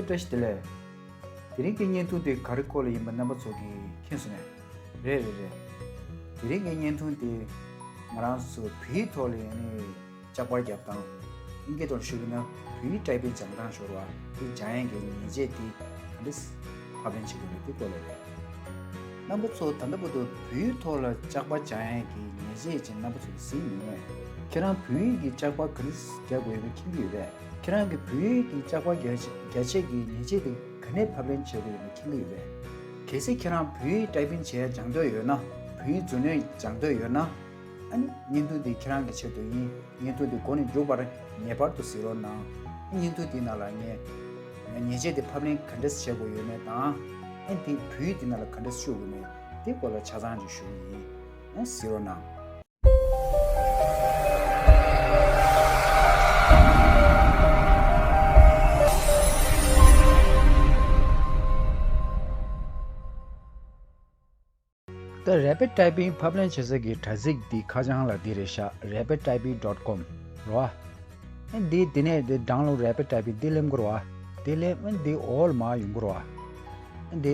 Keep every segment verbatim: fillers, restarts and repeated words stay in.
བཀྲ་ཤིས་བདེ་ལེགས། དེ་རིང་གི་བརྙན་ཐུང་དེ་ག་རེ་སྐོར་ལ་ཡིན་པ་རྣམ་པ་ཚོ་གིས་མཁྱེན་སོང་ངས། རེད་རེད་རེད། དེ་རིང་གི་བརྙན་ཐུང་དེ་ང་རང་ཚོ་བོད་ཡིག་ཐོག་ལ་ཡང་ནི་ལྕགས་པར་རྒྱབ་སྟངས། ཨིན་སྐད་ཐོག་ཞུ་གི་ན་བོད་ཡིག་ཊའི་པིང་སྦྱང་སྟངས་ཤོར་བ་དེ་སྦྱང་ཡས་ཀྱི་ཉེས་ཆད་དེ་ག་འདྲས་ཕབ་ལེན་བྱེད་དགོས་རེད་དེ་སྐོར་ལ་རེད། རྣམ་པ་ཚོ་ད་ལྟ་བར་དུ་བོད་ཡིག་ཐོག་ལ་ལྕགས་པར་སྦྱང་ཡས་ཀྱི་ཉེས་ཆད་ཅིག་རྣམ་པ་ཚོ་གཟིགས་མྱོང་ངས། ཁྱེད་རང་བོད་ཡིག་གི་ལྕགས་པར་ག་འདྲས་རྒྱག་དགོས་ཡོད་པ་མཁྱེན་གྱི་ཡོད་པས། ཁྱེད་རང་གིས་བོད་ཡིག་གི་ལྕགས་པར་རྒྱ་རྒྱ་ཆད་ཀྱི་ཉེས་ཆད་དེ་ག་ནས་ཕབ་ལེན་བྱེད་དགོས་ཡོད་པ་མཁྱེན་གྱི་ཡོད་པས། གལ་སྲིད་ཁྱེད་རང་བོད་ཡིག་ཊའི་པིང་བྱེད་ཡ་སྦྱང་འདོད་ཡོད་ན། བོད་ཡིག་རྫུན་ལེན་སྦྱང་འདོད་ཡོད་ན། ཨ་ནི་བརྙན་ཐུང་འདི་ཁྱེད་རང་གི་ཆེད་དུ་ཡིན། བརྙན་ཐུང་འདི་མགོ་ནས་མཇུག་བར་ངེས་པར་དུ་གཟིགས་རོགས་གནང་། ཨ་ནི་བརྙན་ཐུང་འདི་ནང་ལ་ངས་ངས་ཉེས་ཆད་དེ་ཕབ་ལེན་ག་འདྲས་བྱེད་དགོས་ཡོད་མེད་དང་། ཨ་ནི་དེ་བོད་ཡིག་འདི་ནང་ལ་ག་འདྲས་བཅུག་དགོས་མེད་དེ་སྐོར་ལ་ཆ་ཚང་ཅིག་ཞུ་གི་ཡིན། ཨ་ནི་གཟིགས་རོགས་གནང་། ད་རེ་པིཌ་ཊའི་པིང་ཕབ་ལེན་བྱེད་ས་གི་དྲ་ཚིགས་འདི་ཁ་བྱང་ལ་འདི་རེད་ཤག་རེ་པིཌ་ཊའི་པིང་ཌོཊ་ཀོམ་རེད་བ། ཨ་འདི་འདི་ནས་འདི་ཌའུན་ལོཌ་རེ་པིཌ་ཊའི་པིང་འདི་ལེན་དགོས་རེད་བ། འདི་ལེན་ཨ་འདི་འོག་ལ་མར་ཡོང་དགོས་རེད་བ། ཨ་འདི་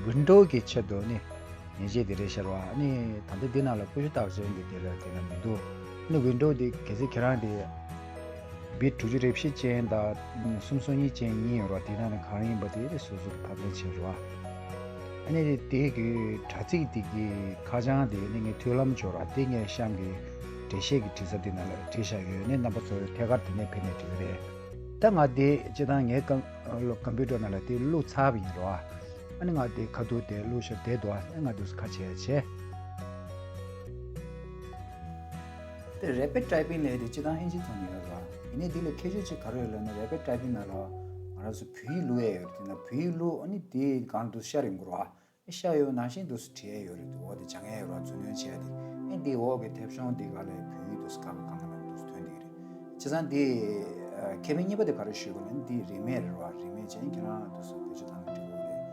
ཝིན་ཌོ་གི་ཆེད་དུ་ནི། ཉེས་ཆད་དེ་རེད་ཤག་རེད་བ། ཨ་ནི་ད་ལྟ་འདི་ནང་ལ་ཀུ་ཤུ་རྟགས་ཅན་གྱི་དེ་ལ་དེ་ལ་མི་འདུག་ཨ་ནི་ཝིན་ཌོ་འདི་གལ་སྲིད་ཁྱེད་རང་དེ་བིཊ་དྲུག་ཅུ་རེ་བཞི་ཅན་དང་སུམ་སོ་གཉིས་ཅན་གཉིས་ཡོད་རེད་བ། དེ་ནང་ནས་གང་ཡིན་པ་དེ་དེ་སོ་སོ་ཕབ་ལེན་བྱེད་རེད་བ། ཨ་ནི་དེ་གི་དྲ་ཚིགས་དེ་གི་ཁ་བྱང་དེ་ནི་ངས་མཐུན་ལམ་འབྱོར་བ་དེ་ངས་གཤམ་གྱི་འགྲེལ་བཤད་ཀྱི་དྲི་ས་དེ་ནང་ལ་བྲིས་བཞག་ཡོད། ཨ་ནི་རྣམ་པ་ཚོ་ཐད་ཀར་དེ་ནས་ཕེབས་ནས་འགྲིག་གི་རེད། ད་ང་དེ་སྤྱིར་བཏང་ངའི་ཀམ་ཀམ་པུ་ཊར་ནང་ལ་དེ་བླུགས་ཚར་བ་ཡིན་རེད་བ། ཨ་ནི་ང་དེ་ཁ་ཐུག་དེ་བླུགས་ཤག་བསྡད་འདུག་ཨ་ནི་ང་དུས་སུ་ཁ་ཕྱེ་ཡ་བྱས། དེ་རེ་པིཌ་ཊའི་པིང་ལབ་དེ་སྤྱིར་བཏང་ཨིན་ཇི་ཐོག་ནས་ཡོད་རེད་བ། ཡིན་ནའི་འདི་ལ་ཁྱད་ཆོས་གཅིག་ག་རེ་ཡོད་ལབ་ན་རེ་པིཌ་ཊའི་པིང་ནང་ལ་ང་རང་ཚོ་བོད་ཡིག་བླུགས་ཡས་ཡོད་རེད། དེ་ན་བོད་ཡིག་བླུགས་ཨ་ནི་དེ་གང་དུ་ཤར་ཡོང་གི་རེད་བ། ཤར་ཡོང་ནང་བཞིན་དུ་བྲིས་ཡས་ཡོད་རེད་འདུག་འོ་དེ་སྦྱང་ཡས་ཡོད་རེད་བ། རྫུན་ལེན་བྱས་ཏེ་ཨེ་འདི་འོག་གི་མཐེབ་གཞོང་འདི་ག་ལས་བོད་ཡིག་འདུག་གང་ག་ལ་འདུག་ཐོན་བསྡད་ཀྱི་རེད། བྱས་ཙང་འདི་ཁེ་ཕན་གཉིས་པ་དེ་ག་རེ་ཞུ་དགོས་ན་འདི་རིན་མེད་རེད་བ། རིན་མེད་ཅན་ཁྱེད་རང་འདུག་བེད་སྤྱོད་གཏང་ན་འགྲིག་གི་རེད།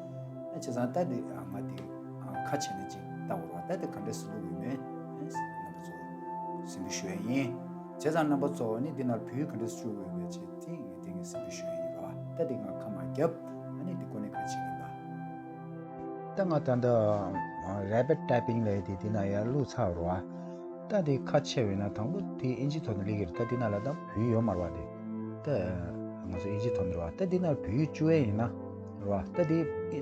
ཨ་བྱས་ཙང་ད་འདི་ང་འདི་ཁ་ཕྱེ་ནས་ཅིག་ལྟ་དགོས་རེད་བ། ད་འདི་ག་འདྲས་སེ་བླུགས་ཡོད་མེད་རྣམ་པ་ཚོ་གཟིགས་འབུལ་ཞུ་ཡས་ཡིན། བྱས་ཙང་རྣམ་པ་ཚོ་ནི་འདི་ནང་བོད་ཡིག་ག་འདྲས་སེ་བཅུག་དགོས་ཡོད་མེད་ཅིག་འདི་ངས་འདི་ངས་གཟིགས་འབུལ་ཞུ་ཡས་ཡིན་རེད་བ། ད་འདི་ང་ཁ་མ་བརྒྱབ། ཨ་ནི་འདི་ཀོ་ནས་ཁ་ཕྱེ་གི་ཡིན་པ། ད་ང་ད་ལྟ་རེ་པིཌ་ཊའི་པིང་ལབ་དེ་དེ་ན་ཡར་བླུགས་ཚར་རོ། ད་དེ་ཁ་ཕྱེ་བས་ན་དང་པོ་དེ་ཨིན་ཇི་ཐོག་ནས་སླེབས་ཀྱི་རེད། ད་དེ་ན་ལ་ད་བོད་ཡིག་ཡོད་མ་རེད་བ། དེ་ད་ང་ཚོ་ཨིན་ཇི་ཐོག་ནས་རེད་བ། ད་དེ་ན་བོད་ཡིག་བཅུག་ཡས་ཡིན་ན་རེད་བ། ད་དེ་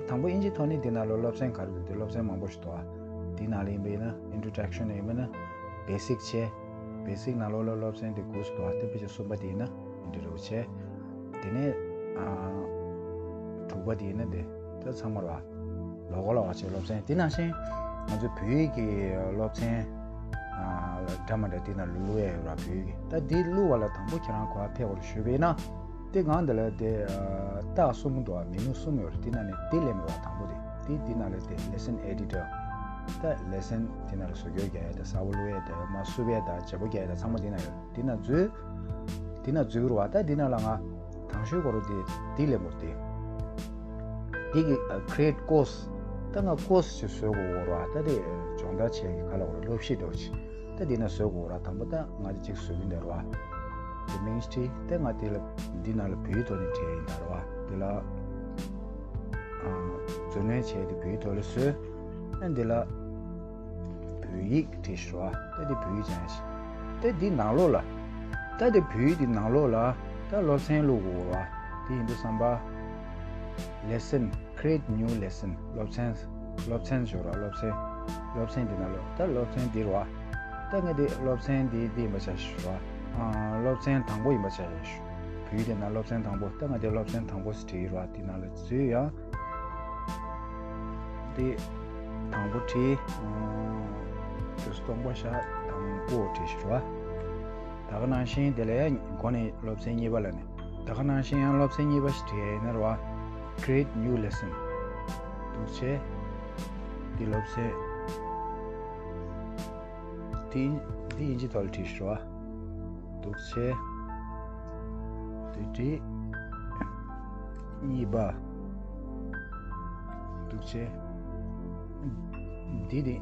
དང་པོ་ཨིན་ཇི་ཐོག་ནས་དེ་ན་ལ་སློབ་ཚན་ག་རེ་འདུག་དེ་སློབ་ཚན་མང་པོ་ཞིག་འདུག་བ། དེ་ན་ལ་ཡིན་པ་ཡིན་ན་ཨིན་ཊྲོ་ཌག་ཤན་ཡིན་པ་ན་བེ་སིག་བྱས། བེ་སིག་ནང་ལོགས་ལ་སློབ་ཚན་དེ་དགུ་ཞིག་འདུག་བ། དེ་ཕལ་ཆེར་གསུམ་པ་དེ་ཡིན་ན། འདི་རུ་བྱས། དེ་ནས་ཨ་དྲུག་པ་དེ་ཡིན་ན་དེ་ད་ཚང་མ་ར་ལོ་གོ་ལ་བ་ཆེ་སློབ་ཚན། དེ་ནང་བཞིན་ང་ཚོ་བོད་ཡིག་གི་སློབ་ཚན་ཨ་འདྲ་མི་འདྲ་དེ་ནང་ལ་བླུགས་ཡས་ཡོད་ར། བོད་ཡིག་གི་ད་དེ་བླུགས་པ་ལ་དང་པོ་ཁྱེད་རང་ག་པར་ཕེབས་པར་ཞུས་པས་ན། དེ་ང་འདི་ལ་དེ་ཨ་རྟགས་གསུམ་འདུག་བ། མེ་ནུ་གསུམ་ཡོད་ར། དེ་ནང་ནས་དེ་ལེན་པ་དང་པོ་དེ་དེ་དེ་ནང་ལ་དེ་lesson editor། ད་lesson་དེ་ནང་ལ་བཟོ་བཅོས་རྒྱག་ཡས་དང་གསར་པ་བླུགས་ཡས་དང་མར་བསུབ་ཡས་དང་བརྗེ་པོ་རྒྱག་ཡས་དང་ཚང་མ་དེ་ནང་ཡོད། དེ་ན་འཛུལ། དེ་ན་འཛུལ་རུ་བ། ད་དེ་ན་ལ་ང་དང་ཤོས་གོ་རུ་དེ་དེ་ལེན་མོ་དེ། དེ་གི་create course། ད་ང་course་ཞིག་བཟོ་དགོས་གོ་རུ་བ། ད་དེ་སྦྱོང་བརྡར་བྱེད་ཀྱི་ག་ལ་གོ་རུ་སློབ་གཞི་འདྲ་བོ་ཅིག་ད་དེ་ན་བཟོ་དགོས་ར། དང་པོ་ད་ང་དེ་ཅིག་བཟོ་གི་འདྲ་རུ་བ། དེ་མིང་ཅིག་ད་ང་དེ་ལ་འདི་ན་ལ་བོད་ཡིག་ཐོག་ནས་བྲིས་ཡིན་ད་རུ་བ། དེ་ལ་ཨ་རྫུན་ལེན་བྱས་དེ་བོད་ཡིག་ཐོག་ལ་བཟོས། ཨ་འདི་ལ་བོད་ཡིག་བྲིས་ཤོག་ཨ། ད་འདི་བོད་ཡིག་སྦྱང་ཡ་ཞིག་ད་འདི་ནང་ལོགས་ལ། ད་འདི་བོད་ཡིག་འདི་ནང་ལོགས་ལ་ད་སློབ་ཚན་བླུག་དགོས་ར། དེ་ཡིན་དུས་ཙམ་པ། lesson། create new lesson། སློབ་ཚན། སློབ་ཚན་ཞོག་ར། སློབ་ཚན། སློབ་ཚན་འདི་ནང་ལོགས་ད་སློབ་ཚན་འདི་ར། ད་ངས་འདི་སློབ་ཚན་འདི་འདི་ཡིན་པ་ཆ་ཞོག་ར། ཨ་སློབ་ཚན་དང་པོ་ཡིན་པ་ཆ་ཞོག་བོད་ཡིག་འདི་ནང་སློབ་ཚན་དང་པོ། ད་ངས་འདི་སློབ་ཚན་དང་པོ་ཟེར་བྲིས་ར། འདི་ནང་ལ་འཛུལ་ཡ། འདི་དང་པོ་བྲིས། ཨ་དུས་སྟོང་པ་ཤ་དང་པོ་བྲིས་ཤིག་ར། ད་ག་ནང་བཞིན་དེ་ལ་ཡང་འགོ་ནས་སློབ་ཚན་གཉིས་པ་ལ་ནི། ད་ག་ནང་བཞིན་ཡང་སློབ་ཚན་གཉིས་པ་ཞིག་བྲིས་ཡིན་ན་ར། create new lesson། འདུག་བྱས། འདི་སློབ་ཚན། འདི་འདི་ཨིན་ཇི་ཐོག་ལ་བྲིས་ཤིག་ར། འདུག་བྱས། འདི་བྲིས། གཉིས་པ། འདུག་བྱས། འདི་དེ།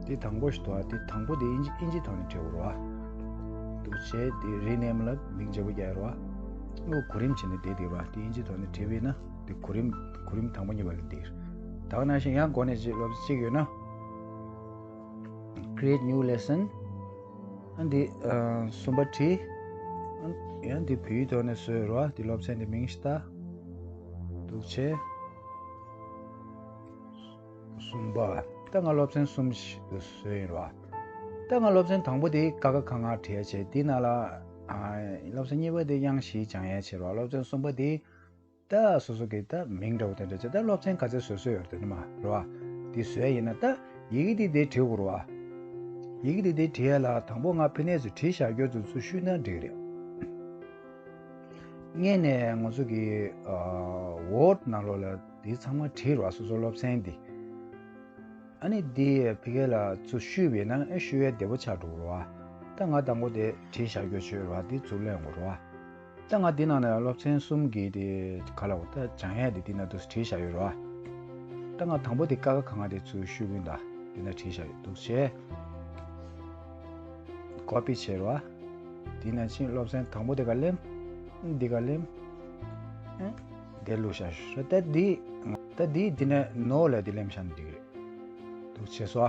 འདི་དང་པོ་ཞིག་འདུག་ཨ། འདི་དང་པོ་དེ་ཨིན་ཇི་ཨིན་ཇི་ཐོག་ནས་བྲིས་དགོས་རེད་བ། འདུག་བྱས་འདི་rename་ལ་མིང་བརྗེ་པོ་རྒྱག་རེད་བ། ཨོ་གོ་རིམ་བྱས་ནས་བསྡད་བསྡད་པ་དེ་ཨིན་ཇི་ཐོག་ནས་བྲིས་པས་ན་དེ་གོ་རིམ་གོ་རིམ་དང་པོ་གཉིས་པ་ལ་འདིར། ད་ག་ནང་བཞིན་ཡང་འགོ་ནས་ཅིག་སློབ་ཚན་གཅིག་ཡོད་ན། Create new lesson། ཨ་འདི་ཨ་གསུམ་པ་བྲིས། ཨ་ཡང་འདི་བོད་ཡིག་ཐོག་ནས་བཟོས་རོ། འདི་སློབ་ཚན་འདི་མིང་ཞིག་བཏགས། འདུག་བྱས། གསུམ་པ། ད་ང་སློབ་ཚན་གསུམ་ཞིག་བཟོས་ཡིན་རོ། ད་ང་སློབ་ཚན་དང་པོ་དེ་ཀ་ཁ་ག་ང་བྲིས་བྱས་འདི་ནང་ལ་ཨ་སློབ་ཚན་གཉིས་པ་དེ་དབྱངས་བཞི་སྦྱང་ཡས་བྱས་རོ། སློབ་ཚན་གསུམ་པ་དེ། ད་སོ་སོ་གི་ད་མིང་འདྲ་བོ་དེ་འདྲ་བྱས་ད་སློབ་ཚན་ག་ཚད་བཟོ་བཟོ་ཡོད་རེད་དེ་ནི་མ་རེད་བ། དེ་བཟོས་ཡིན་ན་ད་ཡི་གེ་དེ་དེ་བྲིས་དགོས་རེད་བ། ཡི་གེ་དེ་དེ་བྲིས་ཡ་ལ་དང་པོ་ང་ཕི་ནས་ཚོ་བྲིས་བཞག་རྒྱུ་ཚོ་ཚུར་བཤུས་ན་འགྲིག་རེད། སྔས་ནས་ང་ཚོ་གི་ཝོར་ཌི་ནང་ལོགས་ལ་དེ་ཚང་མ་བྲིས་རེད་བ། སོ་སོ་སློབ་ཚན་དེ། ཨ་ནི་འདི་ཕ་གི་ལ་ཚུར་བཤུས་པས་ན་ཨེ་བཤུས་ཡས་བདེ་པོ་ཆགས་འགྲོ་གི་རེད་བ། ད་ང་དང་པོ་དེ་བྲིས་བཞག་རྒྱུ་བྱོས་རེད་བ། འདི་ཚུར་ལེན་དགོས་རེད་བ། ད་ང་འདི་ནང་ནས་སློབ་ཚན་གསུམ་གྱི་དེ་ག་ལ་འོ་ད་སྦྱང་ཡས་དེ་འདི་ན་འདུག་བྲིས་བཞག་ཡོད་རེད་བ། ད་ང་དང་པོ་དེ་ཀ་ཁ་ག་ང་དེ་ཚུར་བཤུས་ཀུན་ད་འདི་ན་བྲིས་བཞག་ཡོད་འདུག་བྱས། ཀོ་པི་བྱས་རེད་བ། འདི་ན་ཕྱིན་སློབ་ཚན་དང་པོ་དེ་ག་ལེན། འདི་ག་ལེན། ཨེ་དེ་བླུགས་བཞག་ཡོད་རེད། ད་འདི་ད་འདི་འདི་ནས་ནོ་ལ་འདི་ལེན་བཞག་ན་འགྲིག་གི་རེད། འདུག་བྱས་སོ།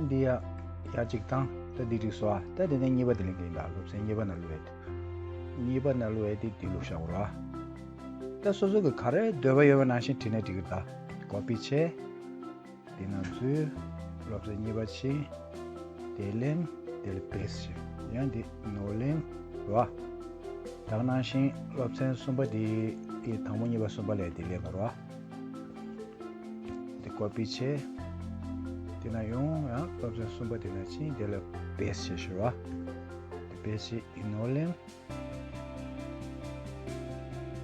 འདི་ཡ་ཡ་གཅིག་བཏང་། ད་འདི་འགྲིག་སོ། ད་འདི་ནས་གཉིས་པ་འདི་ལེན་གྱི་ཡིན་ད། སློབ་ཚན་གཉིས་པ་ནང་བླུགས་ཡས་དེ། གཉིས་པ་ནང་བླུགས་ཡས་དེ་འདི་བླུགས་བཞག་རོ། ད་སོ་སོ་གི་ག་རེ་འདོད་པ་ཡོད་པ་ནང་བཞིན་བྲིས་ན་འགྲིག་གི་རེད་ད། ཀོ་པི་བྱས། འདི་ནང་འཛུལ། སློབ་ཚན་གཉིས་པ་ཕྱིན། དེ་ལེན། དེ་ལ་པེ་སི་ཊི་བྱས། ཡང་འདི་ནོ་ལེན་རོ། ད་ག་ནང་བཞིན་སློབ་ཚན་གསུམ་པ་འདི་དེ་དང་པོ་གཉིས་པ་གསུམ་པ་ལས་དེ་ལེན་དགོས་རོ། དེ་ཀོ་པི་བྱས། དེ་ན་ཡོང་ཡང་སློབ་ཚན་གསུམ་པ་དེ་ན་ཕྱིན། དེ་ལ་པེ་སི་ཊི་བྱས་ཤོག་ར། དེ་པེ་སི་ཊི་ཨིན་ནོ་ལེན།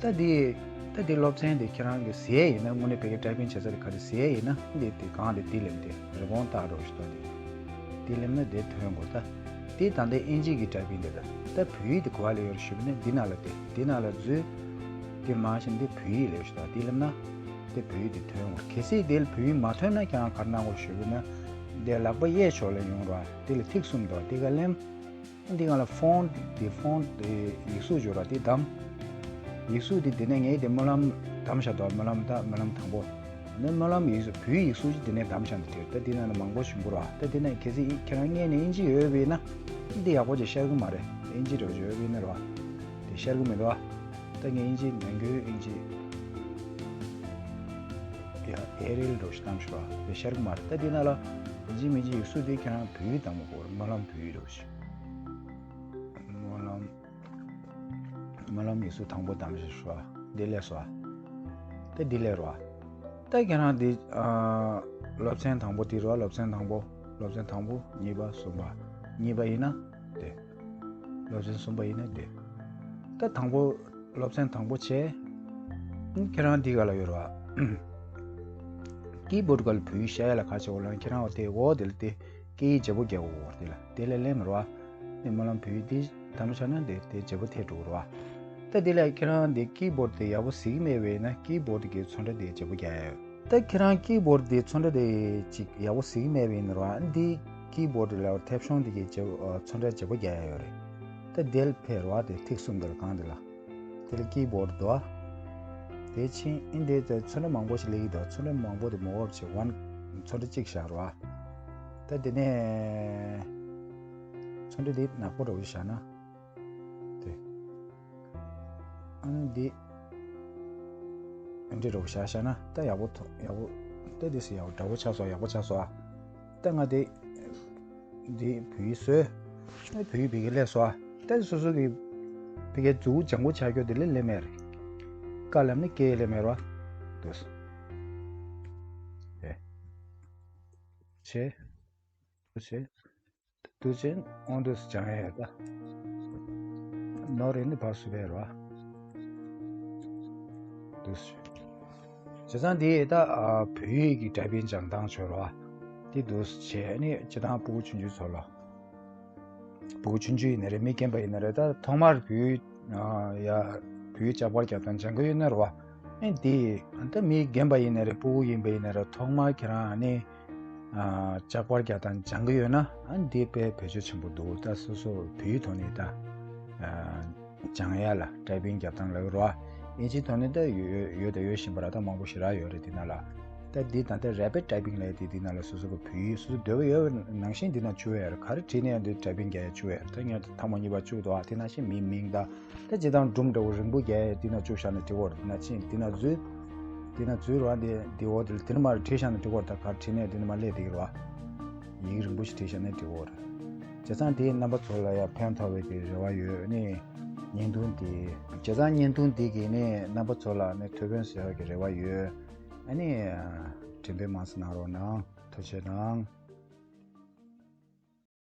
ད་དེ་ད་དེ་སློབ་ཚན་དེ་ཁྱེད་རང་གི་ཟེར་ཡིན་ན་དངོས་གནས་བོད་སྐད་ཊའི་པིང་བྱེད་ས་དེ་ག་རེ་ཟེར་ཡིན་ན་འདི་དེ་གང་དེ་དེ་ལེན་དེ་རི་བོང་བཏགས་རོགས་ཞུ་ད་དེ། དེ་ལེན་ན་དེ་ཐོན་དགོས་ད། དེ་ད་ལྟ་ཨིན་ཇི་གི་ཊའི་པིང་དེ་ད། ད་བོད་ཡིག་དེ་ག་པར་ལ་ཡོད་ཞུས་པ་ན་འདི་ནང་ལ་དེ་འདི་ནང་ལ་འཛུལ། དེ་མ་གཞི་འདི་བོད་ཡིག་ལས་ཞུ་ད་དེ་ལེན་ན། དེ་བོད་ཡིག་དེ་ཐོན་དགོས། གལ་སྲིད་དེ་ལ་བོད་ཡིག་མ་ཐོན་ན་ཁྱེད་རང་ག་རེ་གནང་དགོས་ཞུས་པ་ན། དེ་ལག་པ་གཡས་ཕྱོགས་ལ་ཡོང་རོགས། དེ་ལ་ཐིག་གསུམ་འདུག་དེ་ག་ལེན། འདི་ག་ལ་ཕོན་ཊི་དེ་ཕོན་ཊི་དེ་ཡིག་གཟུགས་སྦྱོར་བ་དེ་བདམས། ཡིག་གཟུགས་དེ་དེ་ནས་ངས་དེ་སྨོན་ལམ་བདམས་བཞག་འདུག་སྨོན་ལམ་ད་སྨོན་ལམ་དང་པོ། ནས་སྨོན་ལམ་ཡིག་གཟུགས་བོད་ཡིག་གཟུགས་ཅིག་དེ་ནས་བདམས་བཞག་འདུག་དེ་ད་དེ་ནང་ནས་མང་པོ་བྱུང་གི་རེད་བ། ད་དེ་ནས་གལ་སྲིད་ཁྱེད་རང་སྔས་ནས་ཨིན་ཇི་ཡོད་པ་ཡིན་ན། འདི་ཡག་པོ་ཅིག་ཤར་གི་མ་རེད། ཨིན་ཇི་འདྲ་བོ་ཅིག་ཡོད་པ་ཡིན་ན་རེད་བ། དེ་ཤར་གི་མི་འདུག་བ། ད་ངས་ཨིན་ཇི་ནང་ཁུལ་ཨིན་ཇི་ཡ་ཨེ་རི་ཡལ་འདྲ་བོ་ཞིག་བདམས་ཤོག་ར། དེ་ཤར་གི་མ་རེད། ད་འདི་ནང་ལ་ཡིན་གཅིག་མིན་གཅིག་ཡིག་གཟུགས་དེ་ཁྱེད་རང་བོད་ཡིག་བདམས་དགོས་རེད། སྨོན་ལམ་བོད་ཡིག་འདྲ་བོ་ཞིག་སྨོན་ལམ་སྨོན་ལམ་ཡིག་གཟུགས་དང་པོ་བདམས་ཤོག་ར། འདི་སླེབས་སོང་ཨ། ད་འདི་སླེབས་རོགས་ཨ། ད་ཁྱེད་རང་འདི་ཨ་སློབ་ཚན་དང་པོ་འདི་རོ། སློབ་ཚན་དང་པོ། སློབ་ཚན་དང་པོ་གཉིས་པ་གསུམ་པ། གཉིས་པ་ཡིན་ན་དེ། སློབ་ཚན་གསུམ་པ་ཡིན་ན་དེ། ད་དང་པོ་སློབ་ཚན་དང་པོ་བྱས། ཁྱེད་རང་འདི་ག་ལ་ཡོད་རེད་བ། ཀི་བོར་ཌི་ག་ལ་བོད་ཡིག་ཤར་ཡ་ལ་ག་བྱེད་དགོས་ལབ་ན། ཁྱེད་རང་འོ་དེ་ལ་དེ་སྐད་ཡིག་བརྗེ་པོ་རྒྱག་དགོས་དེ་ལ། དེ་ལ་ལེན་མི་རེད་བ། དེ་སྨོན་ལམ་བོད་ཡིག་དེ་དང་པོ་ཆགས་ན་དེ་དེ་བརྗེ་པོ་ཐེབས་འགྲོ་གི་རེད་བ། ད་དེ་ལ་ཁྱེད་རང་དེ་ཀི་བོར་ཌི་དེ་ཡག་པོ་གཟིགས་མེད་པ་ཡིན་ན་ཀི་བོར་ཌི་གི་ཚོན་ཁྲ་དེ་བརྗེ་པོ་རྒྱག་ཡ་ཡོད། ད་ཁྱེད་རང་ཀི་བོར་ཌི་དེ་ཚོན་ཁྲ་དེ་ཅིག་ཡག་པོ་གཟིགས་མེད་པ་ཡིན་ན་རེད་བ། འདི་ཀི་བོར་ཌི་ལ་ཐེབས་ཆུང་དེ་གི་བརྗེ་པོ་ཨ་ཚོན་ཁྲ་བརྗེ་པོ་རྒྱག་ཡ་ཡོད་རེད། ད་དེ་ལ་ཕེབས་རེད་བ། དེ་ཐིག་གསུམ་དེ་ལ་གང་དེ་ལ། དེ་ལ་ཀི་བོར་ཌི་འདུག་བ། དེ་ཕྱིན་ཨིན་དེ་ཚོན་ཁྲ་མང་པོ་ཞིག་སླེབས་ཀྱི་འདུག་ཚོན་ཁྲ་མང་པོ་དེ་མ་འོབ་བྱས་ཝན་ཚོན་ཁྲ་གཅིག་བཞག་རོགས། ད་དེ་ནས་ཚོན་ཁྲ་དེ་ནག་པོ་འདྲ་བོ་ཞིག་བཞག་ན། དེ། ཨ་ནི་འདི། འདི་འདྲ་བོ་བཞག་བཞག་ན་ད་ཡག་པོ་ཐོག་ཡག་པོ། ད་དེ་སུ་ཡག་པོ་འདྲ་བོ་ཆགས་སོང་། ཡག་པོ་ཆགས་སོང་ཨ། ད་ང་དེ། འདི་བོད་ཡིག་བཟོས། ཨ་བོད་ཡིག་བི་གེ་སླེབས་སོང་ཨ། ད་སོ་སོ་གི་བི་གེ་མཛུབ་གུ་ལྗང་གུ་ཆགས་རྒྱུ་དེ་ལས་སླེབས་མེད་རེད། ཀ་ལབ་ནི་ཀེ་སླེབས་མེད་རོ། འདུག་སེ། ཨེ། བྱས། འདུག་སེ། འདུག་སེ་ཨོང་འདུག་སེ་སྦྱང་ཡ་ཡོད་ད། ནོར་རེད་ནི་བར་སུ་བས་རོ། འདུག་སེ། བྱས་ཙང་འདི་ད་ཨ་བོད་ཡིག་གི་ཊའི་པིང་སྦྱང་སྟངས་བྱོས་རོགས། འདི་འདུག་སེ་བྱས་ནས་སྤྱིར་བཏང་སྤུ་གུ་ཆུང་ཆུང་ཚོ་ལ། སྤུ་གུ་ཆུང་ཆུང་ཡིན་ན་རེད། མི་རྒན་པ་ཡིན་ན་རེད། ད་ཐོག་མར་བོད་ཡིག་ཨ་ཡ་བོད་ཡིག་ལྕགས་པར་རྒྱག་སྟངས་སྦྱང་གི་ཡོད་ན་རོགས། ཨེ་འདི་ད་མི་རྒན་པ་ཡིན་ན་རེད། སྤུ་གུ་ཡིན་པ་ཡིན་ན་རེད། ཐོག་མར་ཁྱེད་རང་ཨ་ནི་ཨ་ལྕགས་པར་རྒྱག་སྟངས་སྦྱང་གི་ཡོད་ན་ཨ་འདི་དཔེ་བེད་སྤྱོད་ཆེན་པོ་འདུག་ད་སོ་སོ་བོད་ཡིག་ཐོག་ནས་ད་ཨ་ སྦྱང་ཡ་ལ་ཊའི་པིང་རྒྱབ་སྟངས་ལབ་ཀྱི་རེད་བ། ཨིན་ཇིའི་ཐོག་ནས་ད་ཡོད་ཡོད་དང་ཡོད་བཞིན་པ་ར་ད་མང་པོ་ཞེ་དྲག་ཡོད་རེད་འདི་ནང་ལ། ད་འདི་ད་ལྟ་རེ་པིཌ་ཊའི་པིང་ལབ་ཡ་དེ་འདི་ནང་ལ་སོ་སོ་གི་བོད་ཡིག་སོ་སོ་འདོད་པ་ཡོད་པ་ནང་བཞིན་འདི་ནང་བཅུག་ཡ་རེད། ག་རེ་བྲིས་ནས་ཡང་འདི་ཊའི་པིང་རྒྱག་ཡ་བཅུག་ཡ་རེད། ད་ངས་ཐེངས་མ་གཉིས་པ་བཅུག་འདུག་ཨ། དེ་ནང་བཞིན་མིའི་མིང་དང་། ད་སྤྱིར་བཏང་སྒྲུང་འདྲ་བོ་རིང་པོ་རྒྱག་ཡ་འདི་ནང་བཅུག་བཞག་ན་འགྲིག་གི་རེད། འདི་ནང་བཞིན་འདི་ནང་འཛུལ། འདི་ནང་འཛུལ་རོགས། འདི་འདི་འོག་འདི་ལ་འདི་ནས་མར་བྲིས་བཞག་ན་འགྲིག་གི་རེད། ད་ག་རེ་བྲིས་ནས་འདི་ནས་མར་སླེབས་བསྡད་ཀྱི་རེད་བ། ཡིག་རིང་པོ་ཞིག་བྲིས་བཞག་ན་འགྲིག་གི་རེད། བྱས་ཙང་དེས་རྣམ་པ་ཚོ་ལ་ཡང་ཕན་ཐོགས་པའི་གི་རེ་བ་ཡོད། ཨ་ནི་བརྙན་ཐུང་འདི། བྱས་ཙང་བརྙན་ཐུང་འདི་གིས་ནི་རྣམ་པ་ཚོ་ལ་ནི་ཐུགས་ཕན་གསོས་པའི་གི་རེ་བ་ཡོད། ཨ་ནི་དྲན་པའི་མང་ཙམ་གནང་རོགས་གནང་། ཐུགས་རྗེ་གནང་།